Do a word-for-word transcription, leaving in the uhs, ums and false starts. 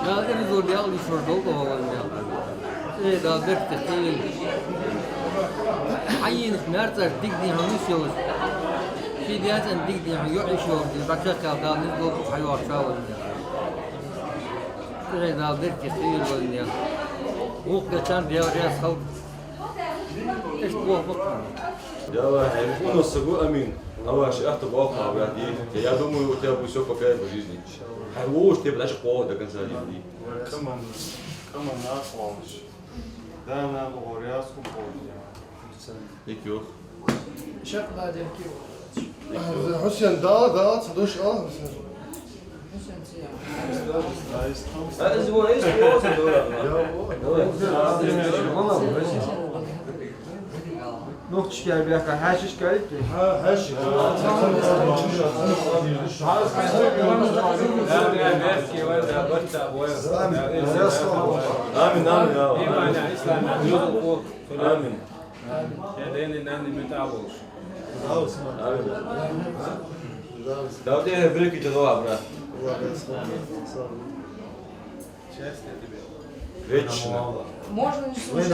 Дала ираз долда, Даьла, из шура долда гӀолла, Даьла. Э, Дала беркате хийла. Хьаенаш маьрцӀаш дика дий хьона йиш йолаш. Ший даь-цӀен дика дий хьона йоӀ йиш йолаш, дӀачакхъяла Дала низ долда хьайоагӀача валла, Даьла. Э, Дала беркате хийла валла, Даьла. Вокх гатан Даьла раьза хилда. Иштта вокх бакъ. Даьла, хьай вукхунна саго амин. Аллах ши ахта боккха ваьхьди. Я думаю, у тебя будет всё пока по жизни. Хьай вуш те блажи кхо до конца жизни. Каман, каман нахвалш. Да, на горяску полдня. Икюх. Шакъ да дем кио. Хьусен, Дала, Дала, ца душ а, Хьусен. Хьусен, ца я. А, из вон, из вон, ца дура. Нохчашка бяха хьаьшаш калитте? Хьаьшаш. Амин, амин, амин. Амин. Амин. Дала тебе берекат долда, брат. Счастья тебе. Вечно. Можно не слушать.